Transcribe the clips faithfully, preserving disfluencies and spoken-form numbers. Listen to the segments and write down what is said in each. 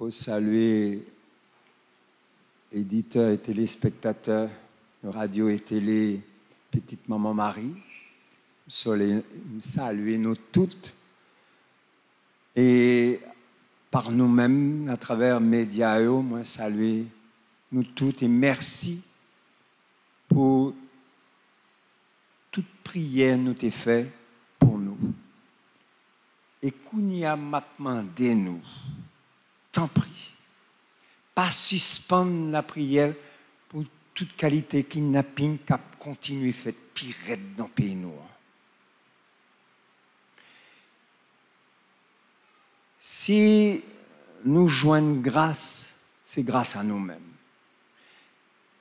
Pou salye editè e telespektatè radyo e tele Pitit Manman Mari, salye nou tout. E pa nou menm, atravè medya yo, mwen salye nou tout e mèsi pou tout priyè nou te fè pou nou. E kounye a, m ap mande nou, tanpri, pa sispann lapriyè pou tout kalite kidnaping k ap kontinye fèt pi rèd nan peyi nou an. Si nou jwenn gras, se gras a nou menm.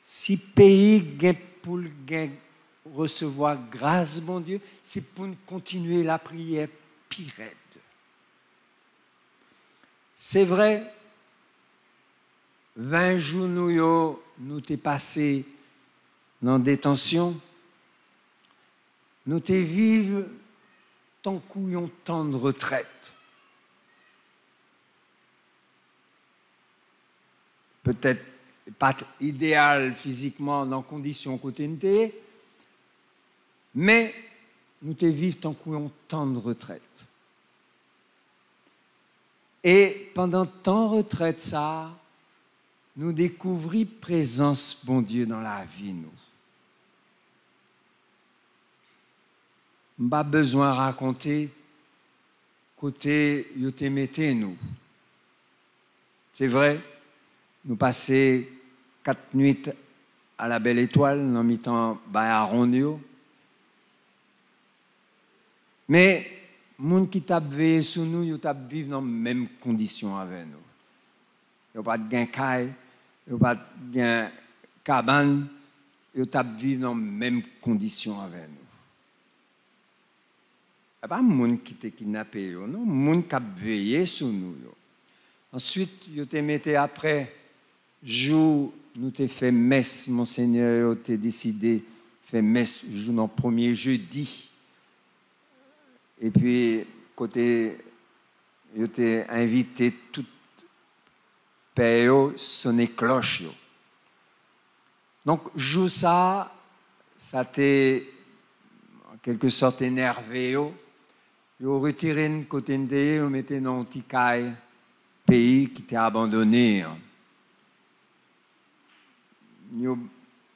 Si peyi gen pou l gen resevwa gras Bondye, se pou n kontinye lapriyè pi rèd. Se vre, ven jou nou yo, nou te pase nan detansyon, nou te viv tankou yon tann retrèt. Petèt pa t ideyal fizikman nan kondisyon kote n te ye, men nou te viv tankou yon tann retrèt. E pandan tan retrèt sa a, nou dekouvri prezans Bondye nan lavi nou. M pa bezwen rakonte kote yo te mete nou. Se vre, nou pase kat nwit a la bèl etwal nan mitan bay awonn yo. Men, moun ki t ap veye sou nou, yo t ap viv nan menm kondisyon avè nou. Yo pa t gen kay, yo pa t gen kabann, yo t ap viv nan menm kondisyon avè nou. Se pa moun ki te kidnape yo, non, moun k ap veye sou nou yo. Answit, yo te mete apre jou nou te fè mès, monsenyè yo te deside fè mès jou nan premye jedi. Epi, kote yo te envite tout pè yo, sone klòch yo. Donk, jou sa a, sa te, an kèlke sòt, enève yo. Yo retire n kote n te ye, yo mete n nan yon ti kay peyi ki te abandone an. Yo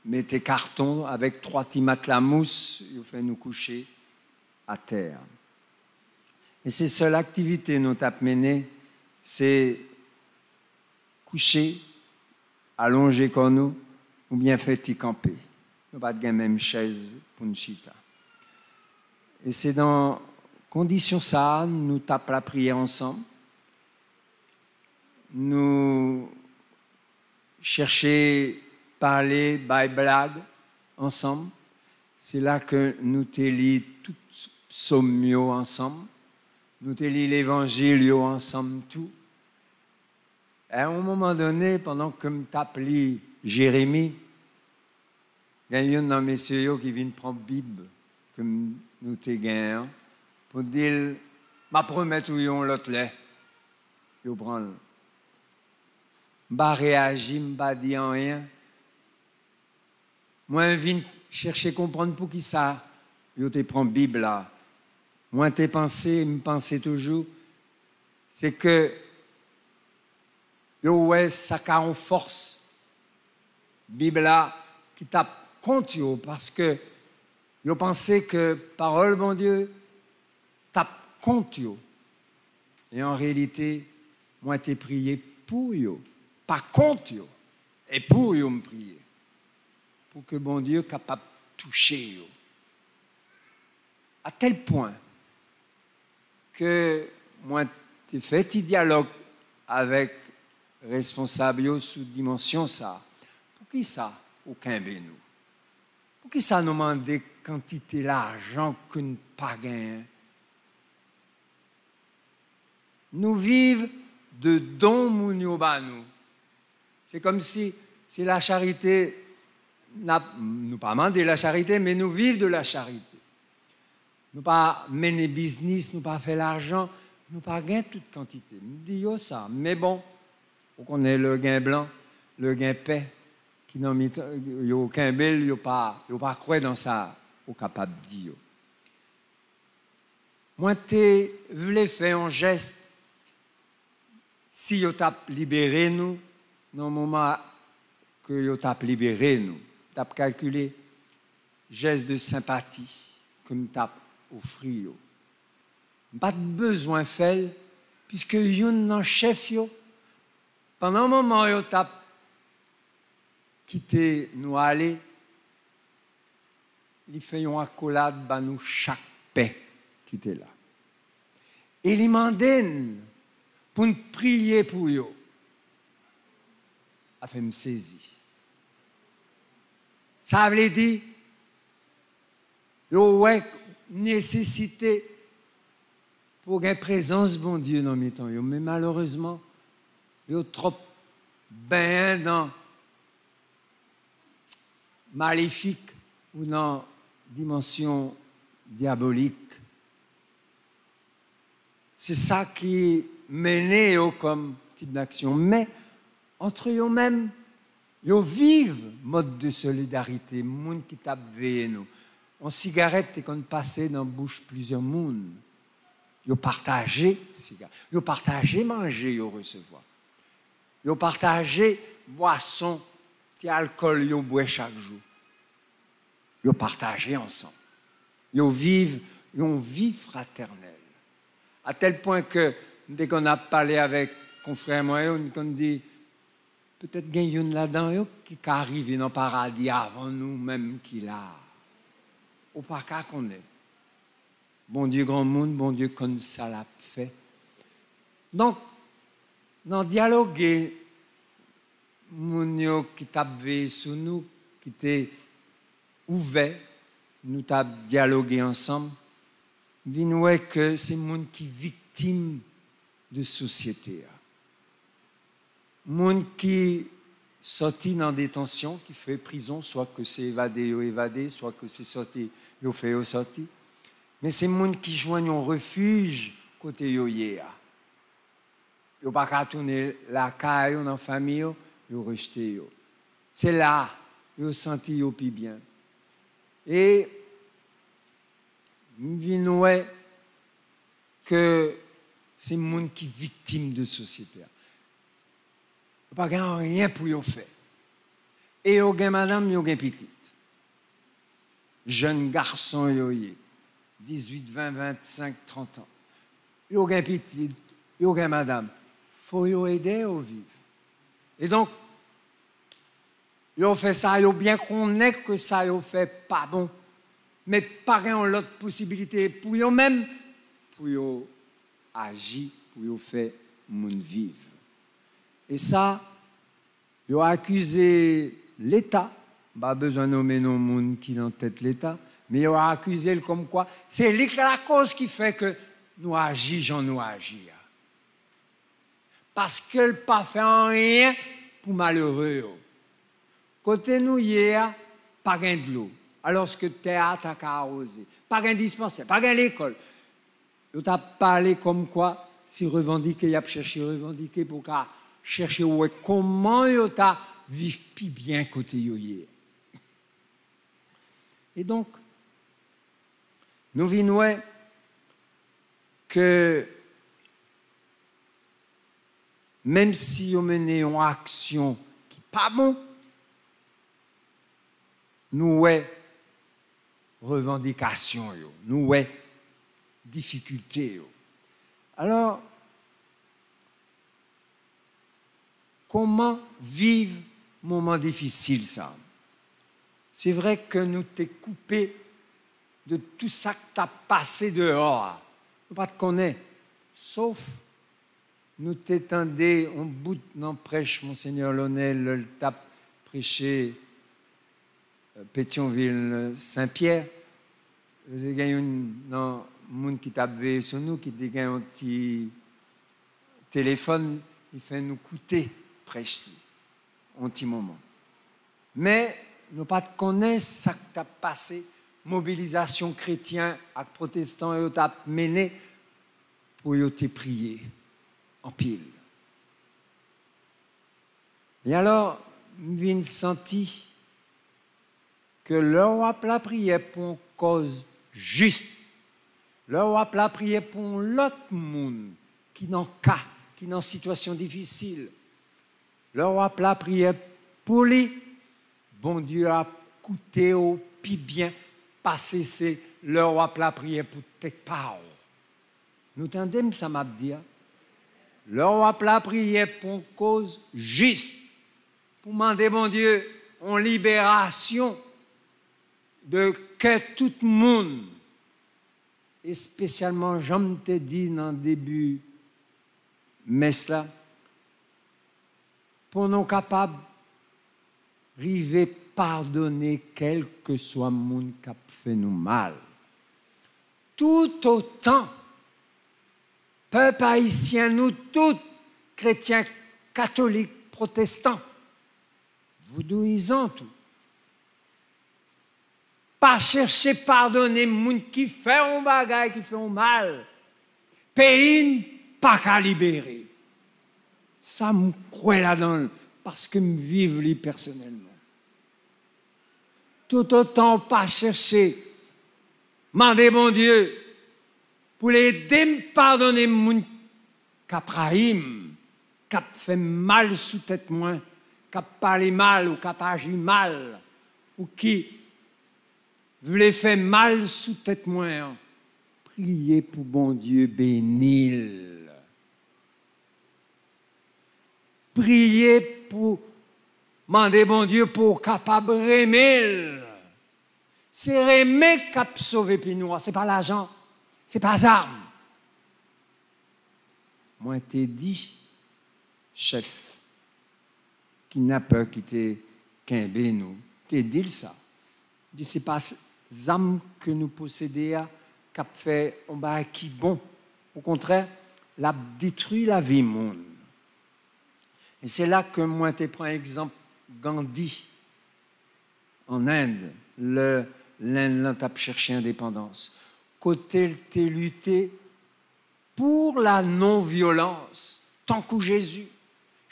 mete katon avèk twa ti matla mous, yo fè nou kouche atè a. E se sèl aktivite nou t ap mennen, se kouche, alonje kò nou, oubyen fè ti kanpe. Nou pa t gen menm chèz pou n chita. E se nan kondisyon sa a, nou t ap lapriyè ansanm. Nou chèche pale, bay blag ansanm. Se la ke nou te li tout psòm yo ansanm. Nou te li levanjil yo ansanm tou. A yon moman done, pandan ke m t ap li Jeremi, gen youn nan mesye yo ki vin pran Bib ke m, nou te genyen an, pou di l, "M ap remèt ou yon lòt lè." Yo pran l. M pa reyaji, m pa di anyen. Mwen vin chèche konprann poukisa yo te pran Bib la. Mwen te panse, m panse toujou, se ke yo wè sa ka yon fòs Bib la ki t ap kont yo, paske yo panse ke pawòl Bondye t ap kont yo. E an reyalite, mwen te priye pou yo, pa kont yo. E pou yo m priye. Pou ke Bondye kapab touche yo. A tèl pwen ke mwen te fè ti dyalòg avèk responsab yo sou dimansyon sa a. Poukisa ou kenbe nou? Poukisa nou mande kantite lajan ke n pa genyen? Nou viv de don moun yo ba nou. Se kòmsi se lacharite, n ap, nou pa mande lacharite, men nou viv de lacharite. Nou pa mennen biznis, nou pa fè lajan, nou pa gen tout kantite. M di yo sa, men bon, Ou konnen lè gen blan, lè gen pè, ki nan mitan, yo kenbe l, yo pa, yo pa kwè nan sa ou kapab di yo. Mwen te vle fè yon jès si yo t ap libere nou, nan moman ke yo t ap libere nou. M t ap kalkile jès de senpati ke m t ap ofri yo. M pa t bezwen fè l, piske youn nan chèf yo, pandan moman yo t ap kite nou ale, li fè yon akolad ba nou chak pè ki te la. E li mande n pou n priye pou yo. Sa fè m sezi. Sa vle di, yo wè nesesite pou gen prezans Bondye nan mitan yo. Men malerezman, yo twòp benyen nan malefik ou nan dimansyon dyabolik. Se sa ki mennen yo kòm tip d'aksyon. Men, antre yo menm, yo viv mòd de solidarite, moun ki t ap veye nou. Yon sigarèt te konn pase nan bouch plizyè moun. Yo pataje siga, yo pataje manje yo resevwa. Yo pataje bwason, ti alkòl yo bwè chak jou. Yo pataje ansanm. Yo viv yon vi fratènèl. A tèl pwen ke m te konn ap pale avèk konfrè mwen yo, m konn di, petèt gen youn ladan yo ki ka rive nan paradi avan nou menm ki la a. Ou pa ka konnen. Bondye granmoun, Bondye konn sa l ap fè. Donk, nan dyaloge moun yo ki t ap veye sou nou, ki te ouvè, nou t ap dyaloge ansanm, m vin wè ke se moun ki viktim de sosyete a. Moun ki sòti nan detansyon, ki fè prizon, swa ke se evade yo evade, swa ke se sòti yo fè yo sòti. Men se moun ki jwenn yon refij kote yo ye a. Yo pa ka tounen lakay yo, nan fanmi yo, yo rejte yo. Se la yo santi yo pi byen. E m vin wè ke se moun ki viktim de sosyete a. Yo pa gen anyen pou yo fè. E yo gen madanm, yo gen pitit. Jèn gason yo ye, dizuit, ven, vennsenk, trant an. Yo gen pitit, yo gen madanm. Fò yo ede yo viv. E donk, yo fè sa, yo byen konnen ke sa yo fè pa bon. Men pa gen yon lòt posibilite pou yo menm, pou yo aji, pou yo fè moun viv. E sa, yo akize Leta, m pa bezwen nonmen non moun ki nan tèt Leta, men yo akize l kòmkwa se li k lakoz ki fè ke nou aji jan nou aji a. Paske l pa fè anyen pou malere yo. Kote nou ye a, pa gen dlo, alòske tè a ta ka awoze. Pa gen dispansè, pa gen lekòl. Yo t ap pale kòmkwa se revandike y ap chèche revandike pou ka chèche wè kòman yo ta viv pi byen kote yo ye. E donk, nou vin wè ke menm si yo mennen yon aksyon ki pa bon, nou wè revandikasyon yo, nou wè difikilte yo. Alò, kòman viv moman difisil sa? Se vre ke nou te koupe de tout sa k t ap pase deyò a. Nou pa t konnen, sof nou te tande yon bout nan prèch Monsenyè Lonel lè l t ap preche, euh, Petyonvil, euh, Senpyè. Te gen youn nan moun ki t ap veye sou nou ki te gen yon ti telefòn, li fè nou koute prèch li yon ti moman. Men, nou pa t konnen sa k t ap pase, mobilizasyon kretyen ak pwotestan yo t ap mennen pou yo te priye anpil. E alò, m vin santi ke lè w ap lapriyè pou yon kòz jis, lè w ap lapriyè pou yon lòt moun ki nan ka, ki nan sitiyasyon difisil, lè w ap lapriyè pou li, Bondye ap koute w pi byen pase se lè w ap lapriyè pou tèt pa w. Nou tande m sa m ap di a? Lè w ap lapriyè pou yon kòz jis, pou mande Bondye yon liberasyon de kè tout moun, espesyalman jan m te di nan debi mès la, pou nou kapab rive padone kèlkeswa moun k ap fè nou mal. Toutotan pèp ayisyen, nou tout, kretyen, katolik, pwotestan, voudouyizan tou, pa chèche padone moun ki fè yon bagay, ki fè yon mal, peyi n pa ka libere. Sa m kwè ladan l, paske m viv li pèsonèlman. Toutotan w pa chèche mande Bondye pou l ede m padone moun k ap rayi m, k ap fè mal sou tèt mwen, k ap pale mal ou k ap aji mal, ou ki vle fè mal sou tèt mwen an, priye pou Bondye beni l. Priye pou mande Bondye pou w kapab renmen l. Se renmen k ap sove peyi nou an, se pa lajan, se pa zam. Mwen te di chèf kidnapè ki te kenbe nou, te di l sa. Di se pa s- zam ke nou posede a k ap fè yon bagay ki bon. Okontrè, l ap detwi lavi moun. E se la ke mwen te pran egzanp Gandhi an End, lè Lenn lan t ap chèche endepandans, kote l te lite pou la non-vyolans, tankou Jezi.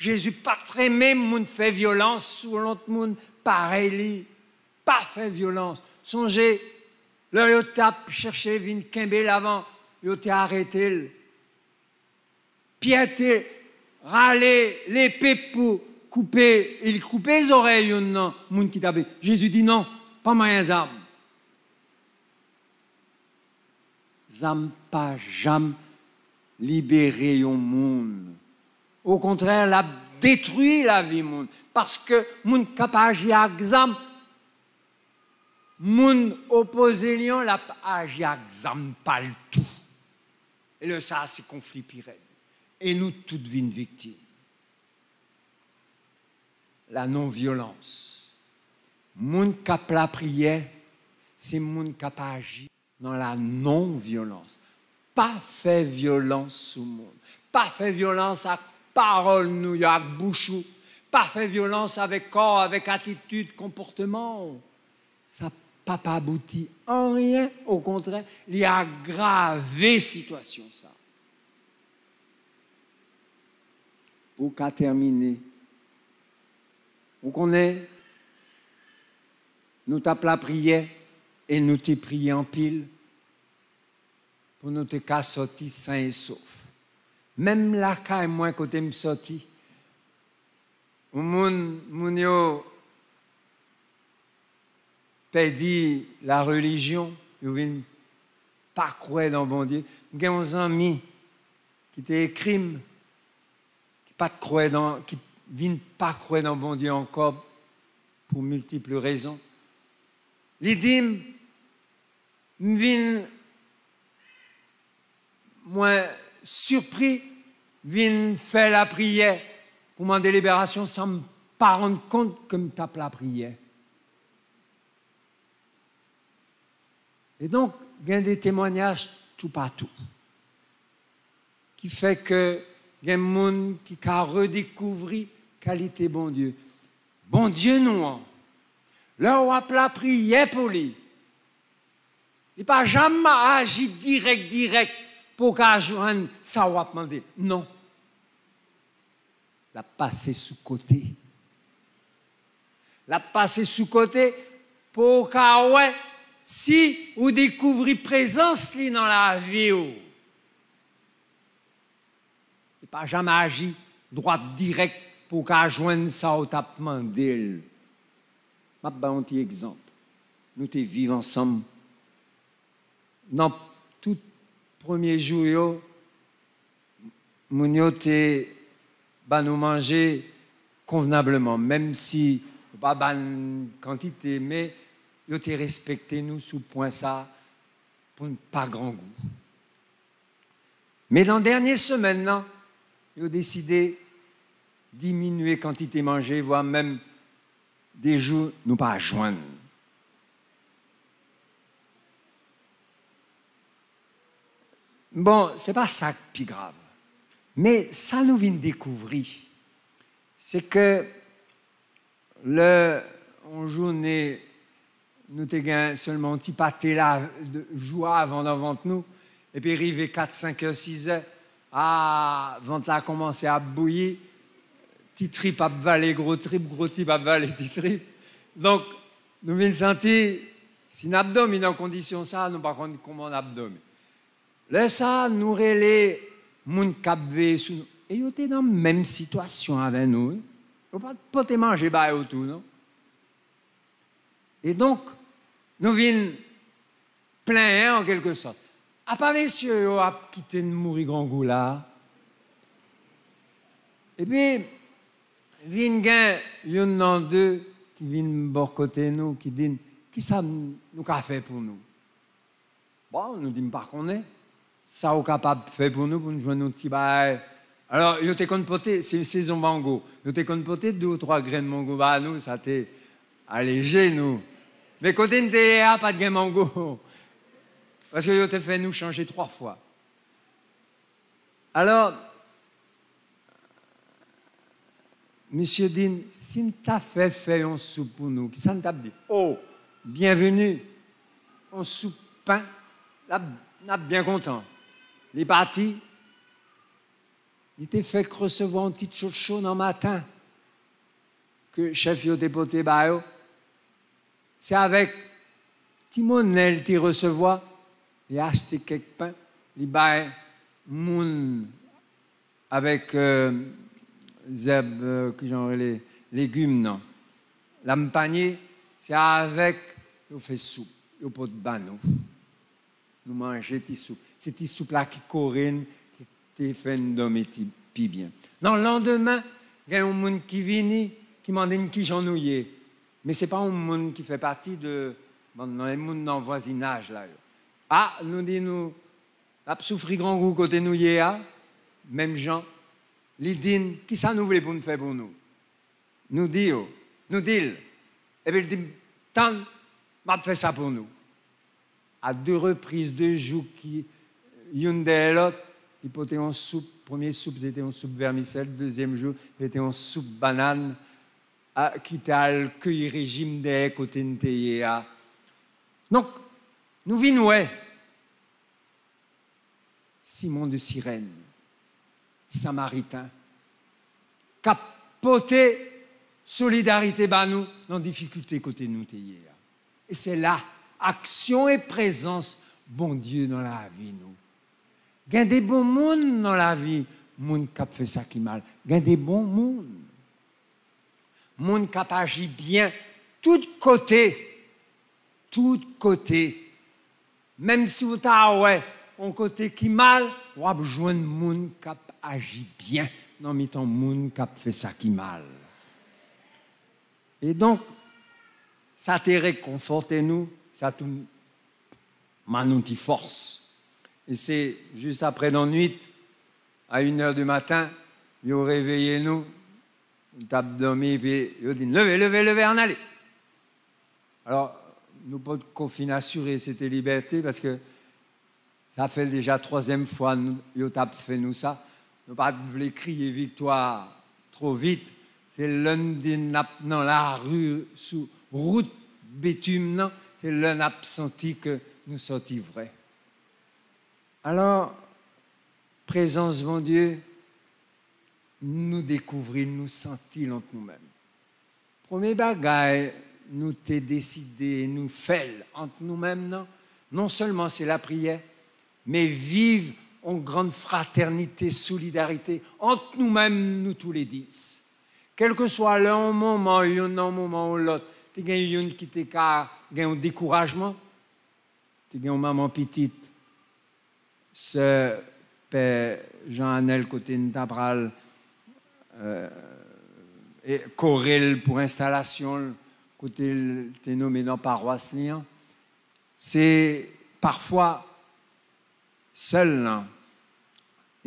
Jezi pa t renmen moun fè vyolans sou lòt moun parèy li. Pa fè vyolans. Sonje, lè yo t ap chèche vin kenbe l avan yo te arete l, Pyè te rale lepe pou koupe, e li koupe zòrèy youn nan moun ki t ap vini. Jezi di, "Non, pa manyen zam." Zam pa janm libere yon moun. Okontrè, l ap detwi lavi moun. Paske moun k ap aji ak zam, moun opoze li an, l ap aji ak zam pa l tou. E lè sa a, se konfli pi rèd. E nou tout vin viktim. La non-vyolans. Moun k ap lapriyè, se moun k ap aji nan la non-vyolans. Pa fè vyolans sou moun. Pa fè vyolans ak pawòl nou yo, ak bouch ou. Pa fè vyolans avèk kò w, avèk atitid, konpòteman w. Sa p ap abouti anyen, okontrè, li agrave sitiyasyon sa. Pou w ka tèmine, ou konnen, nou t ap lapriyè e nou te priye anpil pou nou te ka sòti sen e sof. Menm lakay mwen kote m sòti, yon moun, moun yo pèdi la relijyon, yo vin pa kwè nan Bondye. M gen yon zanmi ki te ekri m, ki pa t kwè nan, ki vin pa kwè nan Bondye ankò pou miltip rezon. Li di m, m vin, mwen sipri vin fè lapriyè pou mande liberasyon san m pa rann kont ke m t ap lapriyè. E donk, gen de temwanyaj toupatou ki fè ke gen moun ki ka redekouvri kalite Bondye. Bondye nou an, lè w ap lapriyè pou li, li pa janm aji dirèk, dirèk pou w ka jwenn sa w ap mande. Non. L ap pase sou kote. L ap pase sou kote pou w ka wè si ou dekouvri prezans li nan lavi w. Li pa janm aji dwat dirèk pou w ka jwenn sa w t ap mande l. M ap ba yon ti egzanp. Nou te viv ansanm. Nan tout premye jou yo, moun yo te ba nou manje konvnableman, menm si yo pa ba n kantite, men yo te respekte nou sou pwen sa pou n pa grangou. Men nan dènye semèn nan, yo deside diminye kantite manje, vwa menm de jou nou pa jwenn. Bon, se pa sa k pi grav. Men sa nou vin dekouvri, se ke lè yon jounen nou te gen sèlman yon ti pate la, de, jou a avan nan vant nou, epi rive kat, senk è, sis è, a, vant la kòmanse ap bouyi, ti trip ap vale gwo trip, gwo trip ap vale ti trip. Donk, nou vin santi, si n ap dòmi nan kondisyon sa, nou pa konn kòman n ap dòmi. Lè sa a, nou rele moun k ap veye sou nou. E yo te nan menm sitiyasyon avè nou, wi. Yo pa t pote manje ba yo tou, non. E donk, nou vin plenyen, an kèlke sòt. Apa mesye yo ap kite n mouri grangou la a? Epi, vin gen youn nan de ki vin bò kote nou, ki di n, "Kisa nou ka fè pou nou?" Bon, nou di, "M pa konnen. Sa w kapab fè pou nou, pou n jwenn yon ti bagay." Alò, yo te konn pote, se sezon mango, yo te konn pote de ou twa grenn mango ba nou, sa te aleje nou. Men kote n te ye a, pa t gen mango. Paske yo te fè nou chanje twa fwa. Alò, misye di n, "Si n ta fè, fè yon soup pou nou, kisa n t ap di?" "O, byenveni, yon soup pen, n ap, n ap byen kontan." Li pati, li te fèk resevwa yon ti tchotcho nan maten ke chèf yo te pote ba yo. Se avèk ti monnen l te resevwa, li achte kèk pen, li bay moun avèk, euh, zèb, euh, kijan yo rele, legim nan. Lam panye, se avèk yo fè soup, yo pot ba nou. Nou manje ti soup. Se ti soup la ki kore n, ki te fè n dòmi ti, pi byen. Nan landemen, gen yon moun ki vini, ki mande n kijan nou ye. Men se pa yon moun ki fè pati de bann nan, e moun nan vwazinaj la yo. A, nou di nou, n ap soufri grangou kote nou ye a, menm jan, li di n, "Kisa nou vle pou n fè pou nou?" Nou di yo, nou di l, epi l di m, "Tann, m ap fè sa pou nou." A de repriz, de jou ki, youn dèyè lòt, li pote yon soup. Premye soup, se te yon soup vèmisèl. Dezyèm jou, se te yon soup bannann, a, ki te al keyi rejim dèyè kote n te ye a. Donk, nou vin wè Simon de Sirèn, Samariten, k ap pote solidarite ba nou nan difikilte kote nou te ye a. E se la, aksyon e prezans Bondye nan lavi nou. Gen de bon moun nan lavi, moun k ap fè sa ki mal. Gen de bon moun. Moun k ap aji byen tout kote. Tout kote. Menm si w ta wè yon kote ki mal, w ap jwenn moun k ap aji byen nan mitan moun k ap fè sa ki mal. E donk, sa te rekonfòte nou, sa tou ban nou ti fòs. E se jis apre nan nwit, a inè di maten, yo reveye nou, nou t ap dòmi, epi yo di n, "Leve, leve, leve, ann ale." Alò, nou potko fin asire se te libète, paske sa fè deja twazyèm fwa nou, yo t ap fè nou sa. Nou pa t vle kriye viktwa twò vit. Se lè n di n ap nan lari, sou wout bitim nan, se lè n ap santi ke nou sòti vrè. Alò, prezans Bondye, nou dekouvri l, nou santi l ant nou menm. Premye bagay nou te deside nou fè l ant nou menm nan, non sèlman se lapriyè, men viv yon grann fratènite, solidarite ant nou menm, nou toulèdis. Kèlkeswa lè yon moman, youn nan yon moman ou lòt, te gen youn ki te ka gen yon dekourajman, te gen yon manman pitit, sè pè Jean Anel, kote n ta pral kore l pou enstalasyon l, kote l te nonmen nan pawas li an. Se pafwa sè l lan,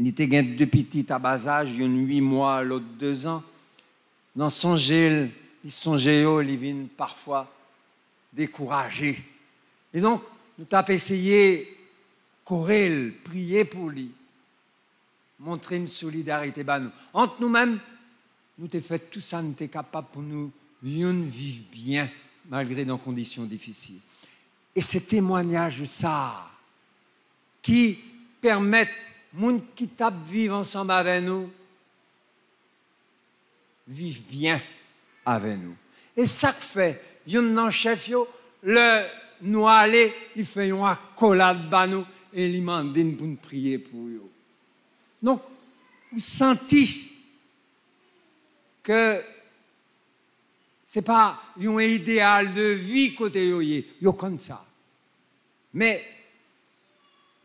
li te gen de pitit a bazaj, youn uit mwa, lòt dezan. Nan sonje l, li sonje yo, li vin pafwa dekouraje. E donk, nou t ap eseye kore l, priye pou li, montre n solidarite ba nou. Ant nou menm, nou te fè tou sa n te kapab pou nou youn viv byen, malgre nan kondisyon difisil. E se temwayaj sa a ki pèmèt moun ki t ap viv ansanm avè nou viv byen avè nou. E sa k fè youn nan chèf yo, lè nou ale, li fè yon akolad ba nou e li mande n pou n priye pou yo. Donk, ou santi ke se pa yon ideyal de vi kote yo ye, yo konn sa. Men,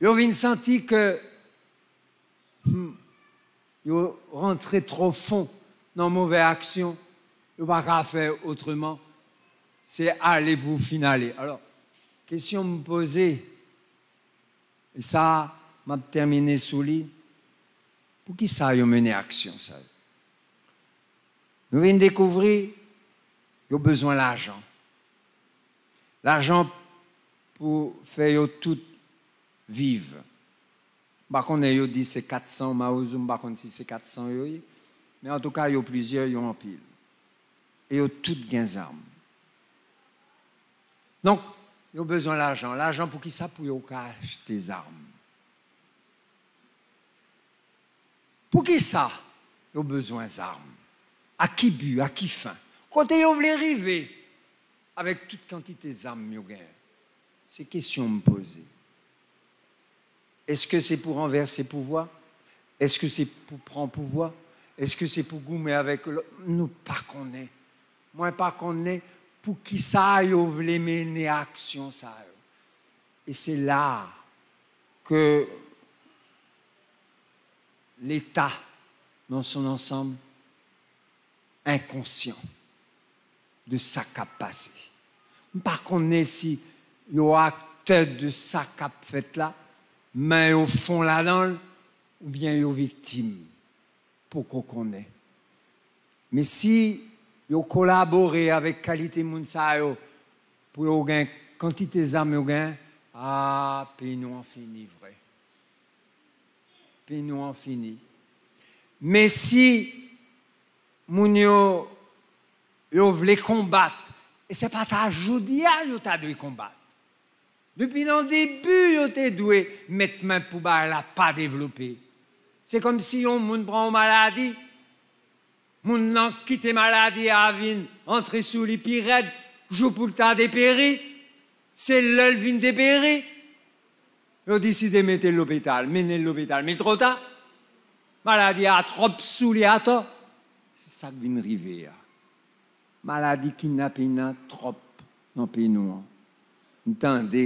yo vin santi ke hmm, yo rantre twò fon nan move aksyon, yo pa ka fè otreman, se ale pou fin ale. Alò, kesyon m poze, e sa, m ap tèmine sou li, poukisa yo mennen aksyon sa yo? Nou vin dekouvri yo bezwen lajan. Lajan pou fè yo tout viv. M pa konnen, yo di se kat san mawozo, m pa konn si se kat san yo ye. Men antouka, yo plizyè, yo anpil. E yo tout gen zam. Donk, yo bezwen lajan. Lajan pou ki sa? Pou yo ka achte zam. Poukisa yo bezwen zam? A ki bi? A ki fen? Kote yo vle rive avèk tout kantite zam yo genyen? Se kesyon m poze. Èske se pou ranvèse pouvwa? Èske se pou pran pouvwa? Èske se pou goumen avèk lòt? Nou pa konnen. Mwen pa konnen poukisa yo vle mennen aksyon sa yo. E se la ke Leta, dans son ensemble, enkonsyan de sa k ap pase. M pa konnen si yo aktè de sa k ap fèt la, men yo fon ladan l, oubyen yo viktim. Poko konnen. Men si yo kolabore avèk kalite moun sa yo pou yo gen kantite zam yo gen, a, peyi nou an fini vre. Peyi nou an fini. Men si moun yo, yo vle konbat, e se pa ta jodi a yo ta dwe konbat. Depi nan debi, yo te dwe met men pou bagay la pa devlope. Se kòmsi yon moun pran yon maladi, moun nan kite maladi a vin antre sou li pi rèd, jou pou l ta deperi, se lè l vin deperi, yo deside mete l lopital, mennen l lopital. Men twò ta, maladi a twòp sou li atò. Se sa k vin rive a. Maladi kidnaping nan twòp nan peyi nou an. M tande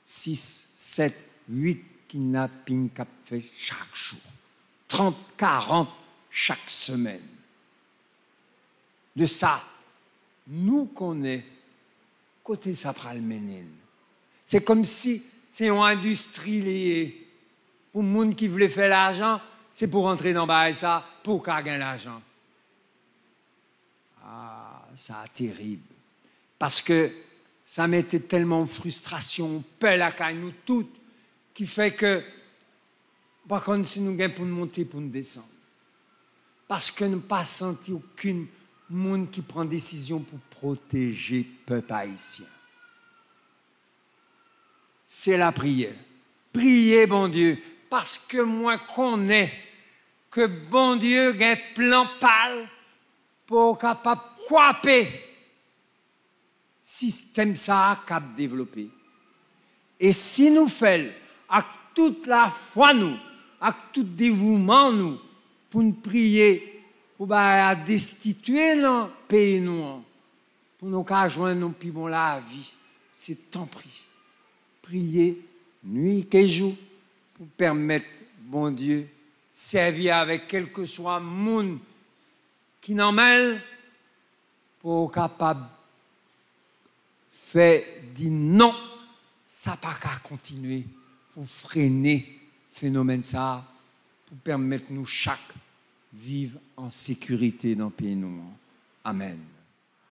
sis, sèt, uit kidnaping k ap fèt chak jou. Trant, karant chak semèn. De sa, nou konnen kote sa pral mennen n. Se kòmsi se yon endistri li ye. Pou moun ki vle fè lajan, se pou rantre nan bagay sa, pou w ka gen lajan. A, sa terib. Paske sa mete tèlman yon fristrasyon, yon pè lakay nou tout, ki fè ke m pa konn si nou gen pou n monte, pou n desann. Paske nou pa santi okenn moun ki pran desizyon pou pwoteje pèp ayisyen. Se lapriyè. Priye Bondye, paske mwen konnen ke Bondye gen plan pa l pou w kapab kwape sistèm sa a k ap devlope. E si nou fè l ak tout lafwa nou, ak tout devouman nou, pou n priye pou bagay a destitye nan peyi nou an, pou nou ka jwenn yon pi bon lavi, se tanpri, priye nwi ke jou pou pèmèt Bondye sèvi avèk kèlkeswa moun ki nan men l pou w kapab fè di non, sa pa ka kontinye, pou frene fenomèn sa a, pou pèmèt nou chak viv an sekirite nan peyi nou an. Amèn.